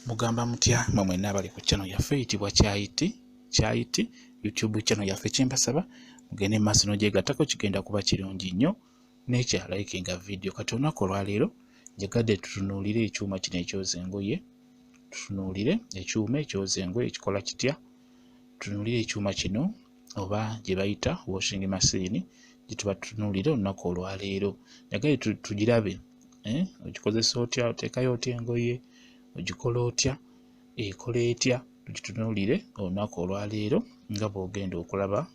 Mugamba mutya mwe mwenna abali ku channel yaffe eyitibwa Kyayiti Kyayiti YouTube channel yaffe, kyembasaba mugende mu maaso n'ogyegattako, kigenda kuba kirungi nnyo n'ekya likinga video. Kati olunaku olwaleero njagadde tutunuulire ekyuma kino ekyoza engoye, tutunuulire ekyuma ekyoza engoye kikola kitya, tutunuulire ekyuma kino oba gye bayita washing machine gye tuba tutunuulire olunaku olwaleero. Njagadde tugirabe, ogikozesa otya, oteekayo otya engoye, ogikola otya, ekola etya, tugitunuulire olunaku olwaleero nga bw'ogenda okulaba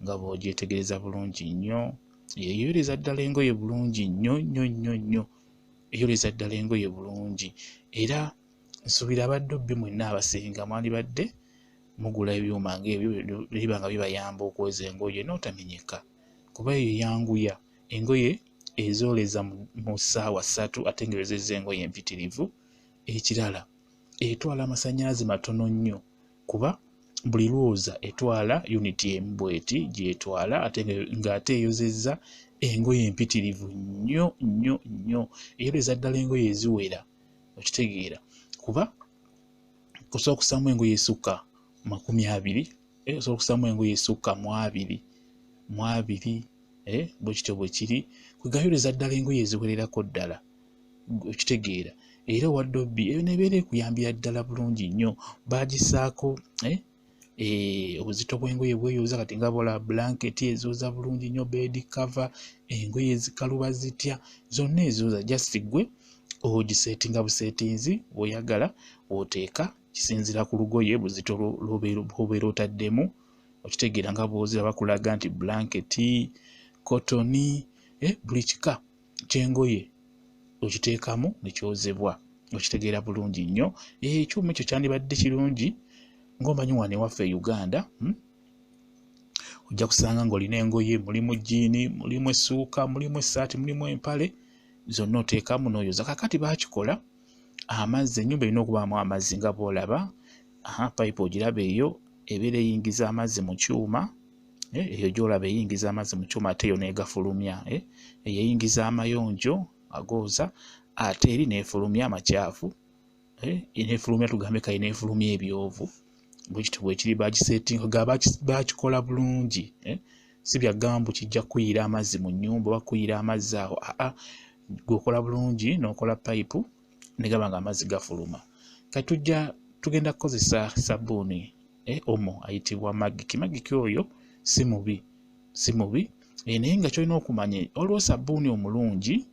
nga bw'ogyetegereza bulungi nnyo. Eyoleza ddala engoye bulungi nnyo nnyo nnyo nnyo, eyoleza ddala engoye bulungi. Era nsuubira abadde mwenna abasinga mwandibadde mugula ebyuma ng'ebyo biba nga bibayamba okwoza engoye n'otamenyeka, kuba eyo eyanguya engoye ezooleza mu ssaawa 3 ate ng'eyozezza engoye empitirivu. Ekirala etwala amasannyalaze matono nnyo, kuba buli lwoza etwala unit emu bw'eti gy'etwala, ate ng'ate eyozezza engoye empitirivu nnyo nnyo nnyo, eyoleza ddala engoye eziwera, okitegeera, kuba osobola okussaamu engoye esukka 20, osobola okussaamu engoye esukka mu 20 mu 20, bwe kityo bwe kiri, kwegayoleza ddala engoye eziwererako ddala, okitegeera. Era owa Dobby eyo n'ebeera ekuyambira ddala bulungi nnyo, baagissaako obuzito bw'engoye bweyoza, kati nga bw'olaba blanket ezooza bulungi nnyo, bed cover, engoye ezikaluba zitya, zonna ezooza, just ggwe ogiseetinga buseetinzi bw'oyagala w'oteeka, kisinziira ku lugoye buzito bw'obeera otaddemu, okitegeera nga bw'oziraba bakulaga nti blanket, cotton, buli kika ky'engoye okiteekamu ne kyozebwa, okitegeera bulungi nnyo. Ekyuma ekyo kyandibadde kirungi ng'omanyi wano ewaffe e Uganda, ojja kusanga ng'olina engoye mulimu jjiini, mulimu essuuka, mulimu essaati, mulimu empale, zonna oteekamu n'oyoza. Kaakati baakikola amazzi, ennyumba erina okubaamu amazzi nga bw'olaba, payipu ogiraba eyo ebeera eyingiza amazzi mu kyuma, eyo gy'olaba eyingiza amazzi mu kyuma ate yo n'egafulumya, eyo eyingiza amayonjo agooza ate eri n'efulumya amakyafu, n'efulumya tugambe kale n'efulumya ebyovu, bwe kityo bwe kiri. Bagiseetinga, baakikola bulungi, si bya gamba kijja kuyiira amazzi mu nnyumba oba kuyiira amazzi awo, aa ggwe okola bulungi n'okola payipu ne gaba nga amazzi gafuluma. Kati tujja tugenda kukozesa sabbuuni Omo ayitibwa Magiki. Magiki oyo si mubi, si mubi, naye nga ky'olina okumanya waliwo sabbuuni omulungi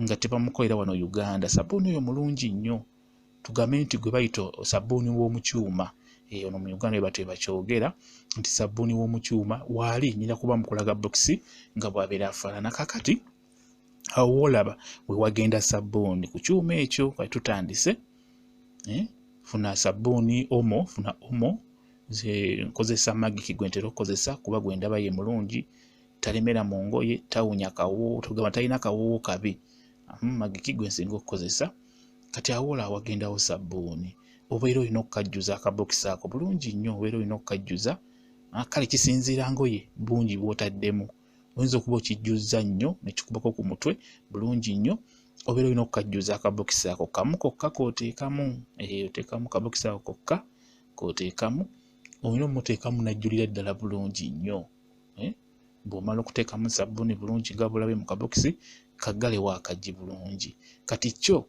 nga tebamukolera wano Uganda. Sabbuuni oyo mulungi nnyo, tugambe nti gwe bayita sabbuuni w'omu kyuma, ono mu Uganda bwe batyo bakyogera nti sabbuuni w'omu kyuma waali, nnyina kuba mukulaga bokisi nga bw'abeera afaanana. Kaakati awo w'olaba we wagenda sabbuuni ku kyuma ekyo. Kati tutandise, funa sabbuuni Omo, funa Omo, nze nkozesa Magiki gwe ntera okukozesa kuba gwe ndaba ye mulungi, talemera mu ngoye, tawunya kawoowo, tugamba talina kawoowo kabi, Magiki gwe nsinga okukozesa. Kati awo olaba wagendawo sabbuuni, obeera olina okukajjuza akabokisi ako bulungi nnyo, obeera olina okukajjuza, kale kisinziira ngoye bungi bw'otaddemu, oyinza okuba okijjuzza nnyo ne kikubako ku mutwe bulungi nnyo, obeera olina okukajjuza akabokisi ako kamu kokka k'oteekamu, oteekamu kabokisi ako kokka k'oteekamu, olina ommuteekamu n'ajjulira ddala bulungi nnyo. Bw'omala okuteekamu sabbuuni bulungi nga bw'olabye mu kabokisi, kaggalewo akaggi bulungi. Kati kyo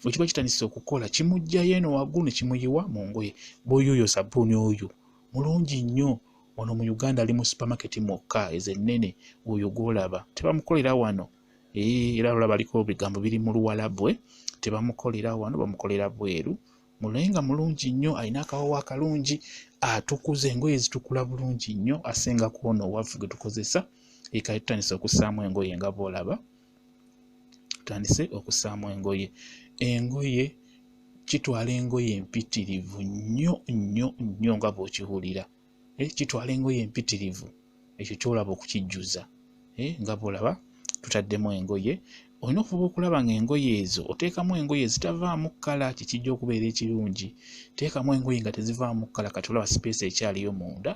bwe kiba kitandise okukola kimuggyayo eno waggulu ne kimuyiwa mu ngoye. Bw'oyo sabbuuni oyo mulungi nnyo, wano mu Uganda ali mu supermarket mwokka ezo ennene, oyo gw'olaba tebamukolera wano, era olaba aliko ebigambo biri mu Luwalabu, tebamukolera wano, bamukolera bweru, naye nga mulungi nnyo, alina akawoowo akalungi, atukuza engoye zitukula bulungi nnyo, asinga ku ono owaffe gwe tukozesa. Kale tutandise okussaamu engoye nga bw'olaba, tutandise okussaamu engoye. Engoye kitwala engoye empitirivu nnyo nnyo nnyo nga bw'okiwulira, kitwala engoye empitirivu, ekyo ky'olaba okukijjuza, nga bw'olaba tutaddemu engoye. Olina okufuba okulaba ng'engoye ezo oteekamu engoye ezitavaamu kkala, kikijja okubeera ekirungi. Teekamu engoye nga tezivaamu kkala. Kati olaba sipeesi ekyaliyo munda,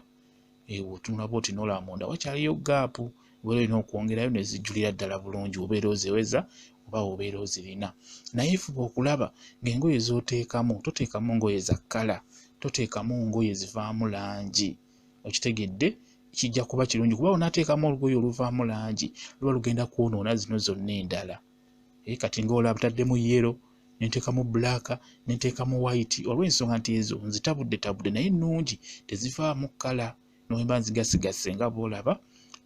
bw'otunula bw'oti n'olaba munda wakyaliyo gaapu, Obeera olina okwongerayo ne zijjulira ddala bulungi, obeera oziweza oba obeera ozirina. Naye fuba okulaba ng'engoye z'oteekamu, toteekamu ngoye za kkala, toteekamu ngoye zivaamu langi. Okitegedde? Kijja kuba kirungi kuba onaateekamu olugoye oluvaamu langi luba lugenda kwonoona zino zonna endala. Kati ng'olaba ntaddemu yellow, ne nteekamu bbulaaka, ne nteekamu white olw'ensonga nti ezo nzitabuddetabudde naye nnungi tezivaamu kkala. Ne bwe mba nzigassigasse nga bw'olaba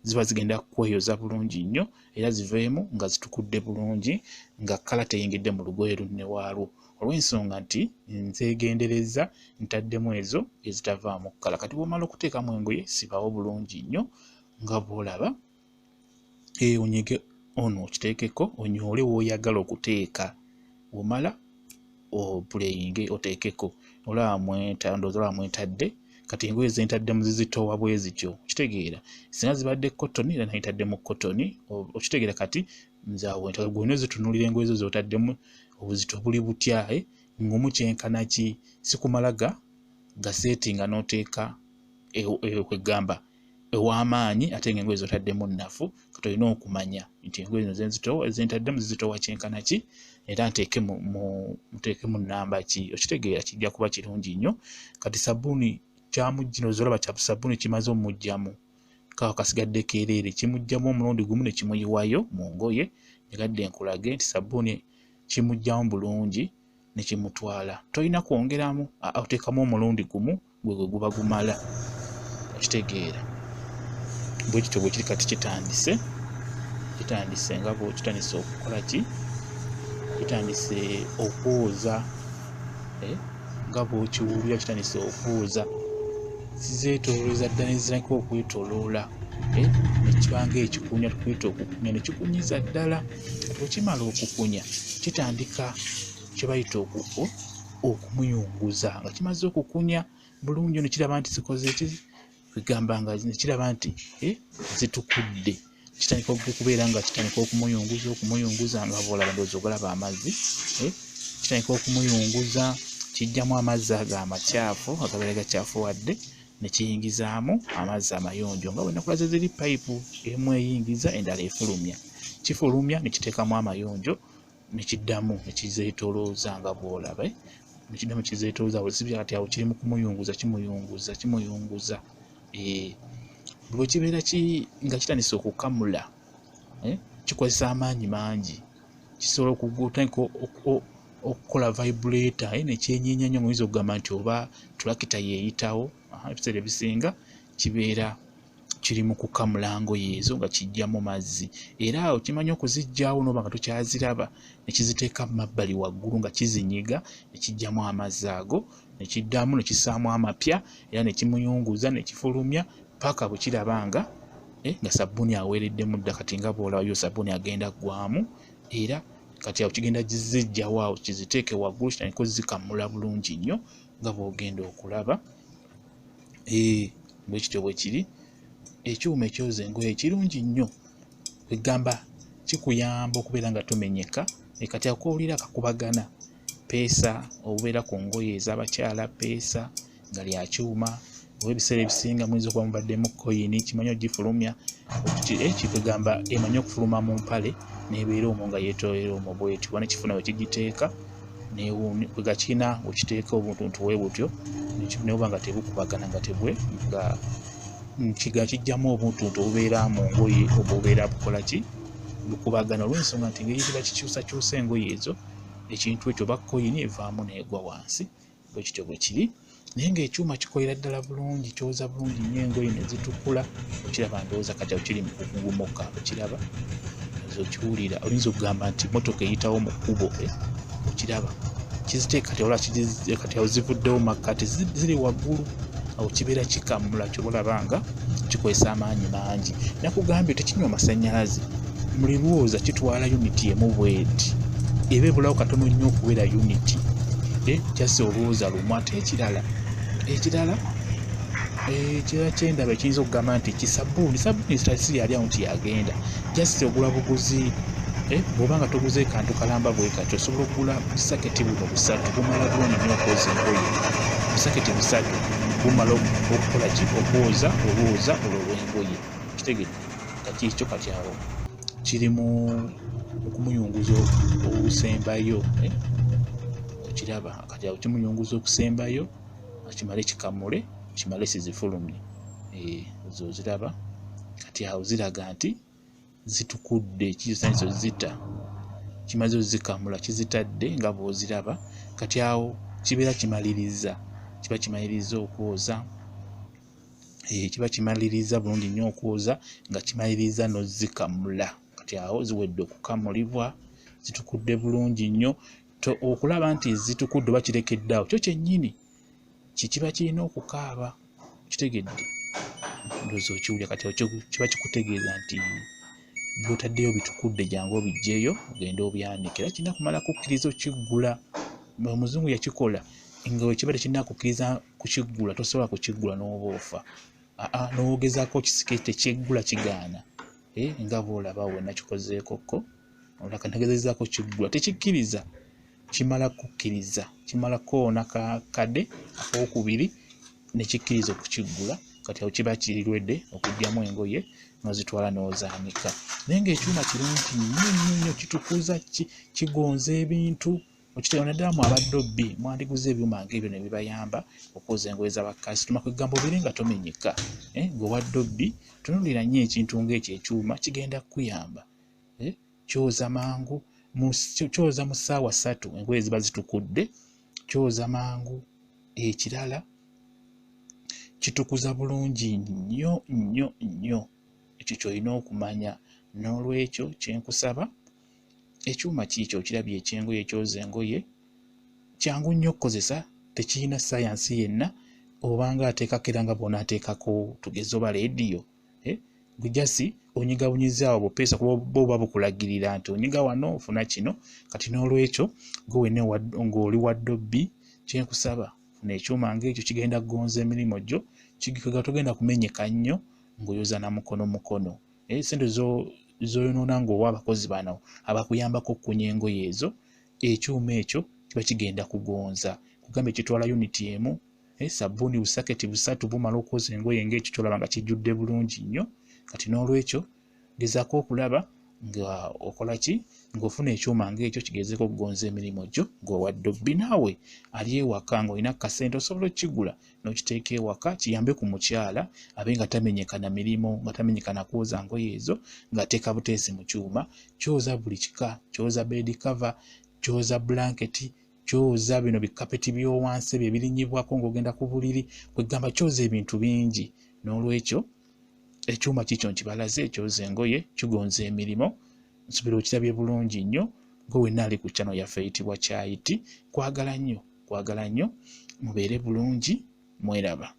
ziba zigenda kweyoza bulungi nnyo era ziveemu nga zitukudde bulungi nga kkala teyingidde mu lugoye lunne waalwo olw'ensonga nti nzeegenderezza ntaddemu ezo ezitavaamu kkala. Kati bw'omala okuteekamu engoye sibawo bulungi nnyo nga bw'olaba, onyige ono okiteekeko onyoole w'oyagala okuteeka. Bw'omala opuleyinge oteekeko, olaba ndowooza olaba mwentadde. Kati engoye ze ntaddemu zizitowa bwe zityo, okitegeera. Singa zibadde kottoni era nayitaddemu kottoni, okitegeera. Kati nze awo gwe olina ozitunuulira engoye zo z'otaddemu obuzito buli butya, ngumu kyenkana ki, si kumala gaseetinga n'oteeka kwegamba ew'amaanyi ate ng'engoye z'otaddemu nnafu. Kati olina okumanya nti engoye zino ze ntaddemu zizitowa kyenkana ki era nteekemu nnamba ki, okitegeera. Kijja kuba kirungi nnyo. Kati sabbuuni kyamuggyino z'olaba kya sabbuuni kimaze omuggyamu, kaawo kasigadde keereere, kimuggyamu omulundi gumu ne kimuyiwayo mu ngoye. Njagadde nkulage nti sabbuuni kimuggyamu bulungi ne kimutwala. Tolina kwongeramu, oteekamu omulundi gumu gwe gwe guba gumala, okitegeera. Bwe kityo bwe kiri. Kati kitandise, kitandise nga bwe kitandise okukola ki, kitandise okwoza, nga bw'okiwulira kitandise okwoza. Kizeetoolooza ddala ne zirabika okwetooloola, ne kiba ng'ekikunya, tukuyita okukunya, ne kikunyiza ddala. Kati bwe kimala okukunya kitandika kye bayita okumuyunguza. Nga kimaze okukunya bulungi ne kiraba nti zikoze ki, kwegamba nga ne kiraba nti zitukudde, kitandika okubeera nga kitandika okumuyunguza, okumuyunguza nga bw'olaba, ndowooza ogalaba amazzi, kitandika okumuyunguza, kiggyamu amazzi ago amakyafu agabeera gakyafuwadde ne kiyingizaamu amazzi amayonjo nga bwe nakulaze ziri payipu emu eyingiza endala efulumya. Kifulumya ne kiteekamu amayonjo ne kiddamu ne kizeetoolooza nga bw'olaba, ne kiddamu kizeetoolooza. Kati awo kiri mu kumuyunguza, kimuyunguza, kimuyunguza. Bwe kibeera nga kitandise okukamula, kikozesa amaanyi mangi, kisobola okutandika okukola vibrator ne kyenyeenya nnyo, ng'oyinza okugamba nti oba tulakita yeeyitawo. Ebiseera ebisinga kibeera kiri mu kukamula ngoye ezo nga kiggyamu mazzi, era awo kimanyi okuziggyawo n'oba nga tokyaziraba ne kiziteeka mu mabbali waggulu nga kizinyiga ne kiggyamu amazzi ago ne kiddamu ne kissaamu amapya era ne kimuyunguza ne kifulumya paka bwe kiraba nga nga sabbuuni aweereddemu dda. Kati nga bw'olaba yo sabbuuni agenda ggwamu, era kati awo kigenda ziggyawo awo kiziteeke waggulu kitandike ozikamula bulungi nnyo nga bw'ogenda okulaba. Bwe kityo bwe kiri. Ekyuma ekyoza engoye kirungi nnyo, kwegamba kikuyamba okubeera nga tomenyeka. Kati akowulira akakubagana peesa obubeera ku ngoye ez'abakyala, peesa nga lya kyuma, oba ebiseera ebisinga muyinza okuba mubaddemu koyini, kimanyi ogifulumya, kikwegamba emanyi okufuluma mu mpale n'ebeera omwo nga yeetooloolera omwo bw'etyo, oba ne kifuna we kigiteeka kwega kirina we kiteeka obuntuntu bwe butyo ne buba nga tebukubagana nga tebwe nga kiggyamu obuntuntu obubeera mu ngoye obubeera bukola ki, bukubagana, olw'ensonga nti engeri gye bakikyusakyusa engoye ezo ekintu ekyo oba koyini evaamu n'egwa wansi. Bwe kityo bwe kiri. Naye ng'ekyuma kikolera ddala bulungi, kyoza bulungi nnyo engoye ne zitukula. Okiraba ndowooza kati awo kiri mu kugugumuka, okiraba okiwulira, oyinza okugamba nti mmotoka eyitawo mu kkubo, okiraba kiziteeka kati olaba kati awo zivuddewo makkati ziri waggulu, awo kibeera kikamula, ky'oba olaba nga kikozesa amaanyi mangi. Nakugambye tekinywa masannyalaze, muli lwoza kitwala yuniti emu bw'eti, eba ebulawo katono nnyo okubeera yuniti, kyassa olwoza lumu. Ate ekirala ekirala kyendaba ekiyinza okugamba nti kisabbuuni, sabbuuni si yali awo nti yagenda, just ogula buguzi. Bw'oba nga toguze kantu kalamba bwe katyo, osobola okugula busaketi buno busatu, bumala bulungi nnyo okwoza engoye. Busaketi busatu bumala okukola ki, okwoza olwoza olwo olw'engoye, okitegedde. Kati ekyo kati awo kiri mu kumuyunguza ogusembayo, okiraba? Kati awo kimuyunguza okusembayo, kimale kikamule, kimale sizifulumye. Ezo oziraba kati awo ziraga nti zitukudde, kizitandise ozita, kimaze ozikamula, kizitadde nga bw'oziraba. Kati awo kibeera kimaliriza, kiba kimaliriza okwoza, kiba kimaliriza bulungi nnyo okwoza, nga kimaliriza n'ozikamula. Kati awo ziwedde okukamulibwa, zitukudde bulungi nnyo. Okulaba nti zitukudde oba kirekedde awo, kyo kyennyini kikiba kirina okukaaba. Kitegedde? Ndowooza okiwulira. Kati awo kiba kikutegeeza nti by'otaddeyo bitukudde, jangu obiggyeyo ogende obyanike. Era kirina kumala kukkiriza okiggula. Omuzungu yakikola nga bwe kiba tekinnakukkiriza kukiggula, tosobola kukiggula n'oba ofa. Aa, n'ogezaako okisike, tekyeggula, kigaana. Nga bw'olaba we nakikozeeko ko, olaka nagezezzaako kiggula, tekikkiriza. Kimala kukkiriza, kimala koona kadde akookubiri ne kikkiriza okukiggula. Kati awo kiba kirirwedde okuggyamu engoye n'ozitwala n'ozaanika. Naye ng'ekyuma kirungi nnyo nnyo nnyo, kitukuza, kigonza ebintu. Okitegeera? Naddala mu abadde obbi, mwandiguze ebyuma ng'ebyo ne bibayamba okwoza engoye z'abakasitoma. Kwegamba obeere nga tomenyeka, gwe wadde obbi, tunuulira nnyo ekintu ng'ekyo. Ekyuma kigenda kukuyamba, kyoza mangu, kyoza mu ssaawa 3 engoye ziba zitukudde, kyoza mangu. Ekirala, kitukuza bulungi nnyo nnyo nnyo. Ekyo ky'olina okumanya. N'olwekyo kyenkusaba, ekyuma kiikyo okirabye, ekyengoye, ekyoza engoye, kyangu nnyo okukozesa, tekirina sayansi yenna. Obanga ateekako era nga bw'onaateekako, tugeze oba leediyo, gwe just onyiga bunyizi awo bupeesa, kuba bo babukulagirira nti onyiga wano ofuna kino. Kati n'olwekyo gwe wenna ng'oli wa ddobbi, kyenkusaba, funa ekyuma ng'ekyo, kigenda kugonza emirimu gyo, kigega togenda kumenyeka nnyo ng'oyoza na mukono mukono. Sente z'oyonoona ng'owa abakozi bano abakuyambako okkunya engoye ezo, ekyuma ekyo kiba kigenda kugonza. Kugambye kitwala unit 1, sabbuuni busaketi busatu bumala okwoza engoye ng'ekyo ky'olaba nga kijjudde bulungi nnyo. Kati n'olwekyo gezaako okulaba nga okola ki, ng'ofuna ekyuma ng'ekyo kigezeeko okugonza emirimu gyo ng'owa ddobbi. Naawe ali ewaka ng'olina kasente, osobola okkigula n'okiteeka ewaka, kiyambe ku mukyala abe nga tamenyeka na mirimu, nga tamenyeka na kwoza ngoye ezo, ng'ateeka buteesi mu kyuma. Kyoza buli kika, kyoza bed cover, kyoza blanketi, kyoza bino bikapeti by'owansi ebyo ebirinyibwako ng'ogenda ku buliri. Kwegamba kyoza ebintu bingi. N'olwekyo ekyuma kikyo nkibalaze, ekyoza engoye, kigonza emirimu. Nsubira okirabye bulungi nnyo. Gwe wenna ali ku channel yaffe eyitibwa Kyayiti, kwagala nnyo, kwagala nnyo. Mubeere bulungi, mweraba.